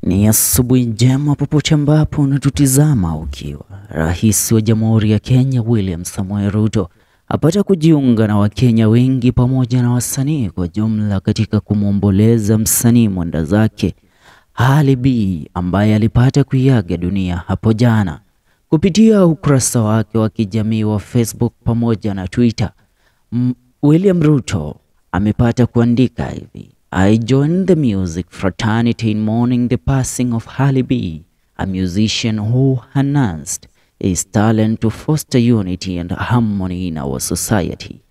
Ni asubuhi njema popote ambapo unatutizama ukiwa. Rais wa Jamhuri ya Kenya William Samoei Ruto apata kujiunga na Wakenya wengi pamoja na wasanii kwa jumla katika kumwomboleza msanii mwenda zake Ali B ambaye alipata kuiaga dunia hapo jana. Kupitia ukurasa wake wa kijamii wa Facebook pamoja na Twitter, William Ruto amepata kuandika hivi: I joined the music fraternity in mourning the passing of Ali B, a musician who enhanced his talent to foster unity and harmony in our society.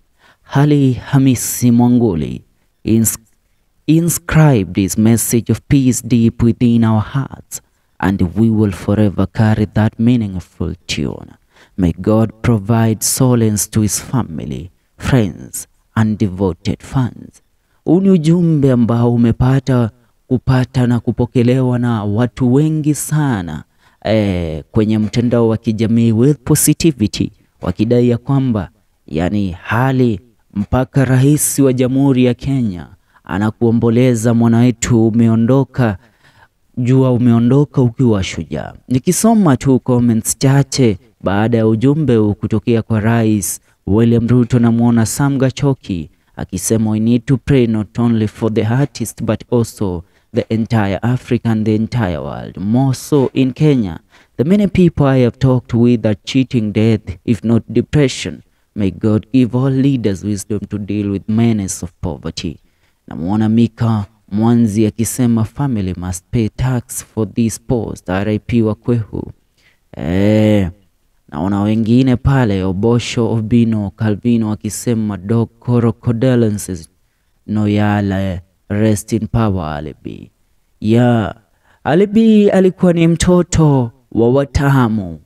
Ali Hamisi Mwanguli inscribed his message of peace deep within our hearts, and we will forever carry that meaningful tune. May God provide solace to his family, friends, and devoted fans. Huu ni ujumbe ambao umepata kupata na kupokelewa na watu wengi sana kwenye mtandao wa kijamii with positivity, wakidai ya kwamba yani hali mpaka rais wa Jamhuri ya Kenya anakuomboleza mwana wetu, umeondoka, jua umeondoka ukiwa shujaa. Nikisoma tu comments chache baada ya ujumbe huu kutokea kwa Rais William Ruto, namuona Sam Gachoki akisema we need to pray not only for the artist but also the entire Africa and the entire world, more so in Kenya. The many people I have talked with are cheating death, if not depression. May God give all leaders wisdom to deal with menace of poverty. Namuona Mika Mwanzi akisema family must pay tax for this post, RIP Wakwehu. Naona wengine pale Obosho Obino Calvino akisema dog koro condolences Noyale, rest in power Ali B. Ya Ali B alikuwa ni mtoto wa Watamu.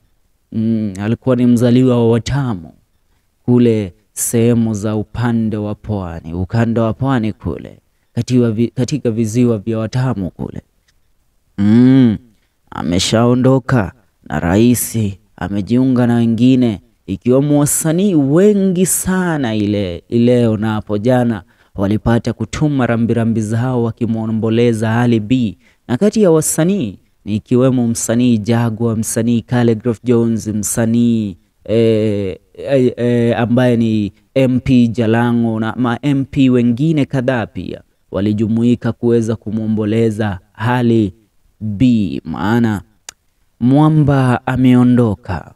Alikuwa ni mzaliwa wa Watamu kule sehemu za upande wa pwani, ukanda wa pwani kule katika viziwa vya Watamu kule. Ameshaondoka na rais amejiunga na wengine ikiwemo wasanii wengi sana ile ileo na hapo jana walipata kutuma rambirambi zao wakimwomboleza Ali B. Na kati ya wasanii ni ikiwemo msanii Jaguar, msanii Khaligraph Jones, msanii ambaye ni MP Jalango na ma MP wengine kadhaa pia walijumuika kuweza kumwomboleza Ali B, maana mwamba ameondoka.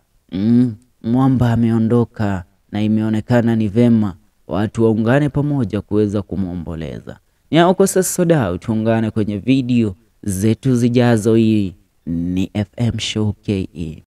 Mwamba ameondoka na imeonekana ni vema watu waungane pamoja kuweza kumwomboleza. Ni soda, tuungane kwenye video zetu zijazo. Hii ni FM Show KE.